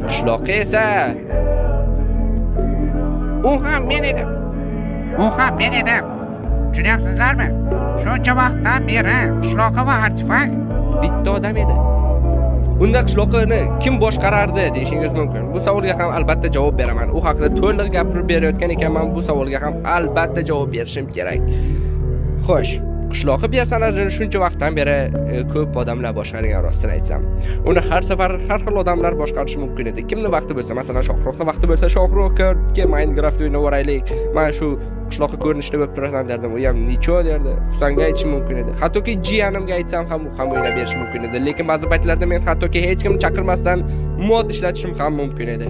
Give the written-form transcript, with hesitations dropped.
Qishloqqa esa U ham men edim. U ham men edim. Tushunyapsizlarmi? Shuncha vaqtdan beri qishloqi va artefakt bitta odam edi. Unda qishloqni kim boshqarardi deyishingiz mumkin. Bu savolga ham albatta javob beraman. U haqida to'liq gapirib berayotgan ekanman, bu savolga ham albatta javob berishim kerak. Xo'sh, qishloqi personajini shuncha vaqtdan beri ko'p odamlar boshqargan, rostini aytsam. Uni har safar har xil odamlar boshqarishi mumkin edi. Kimni vaqti bo'lsa, masalan, Shohruxni vaqti bo'lsa, Shohruh ke Minecraft o'ynab yuboraylik. Mana shu qishloqi ko'rinishda bo'lib turasan derdim. U ham ничё derdi. Husanga aytishim mumkin edi. Hattoki jiyanimga aytsam ham, u ham o'ynab berishi mumkin edi. Lekin ba'zi paytlarda men hattoki hech kimni chaqirmasdan mod ishlatishim ham mumkin edi.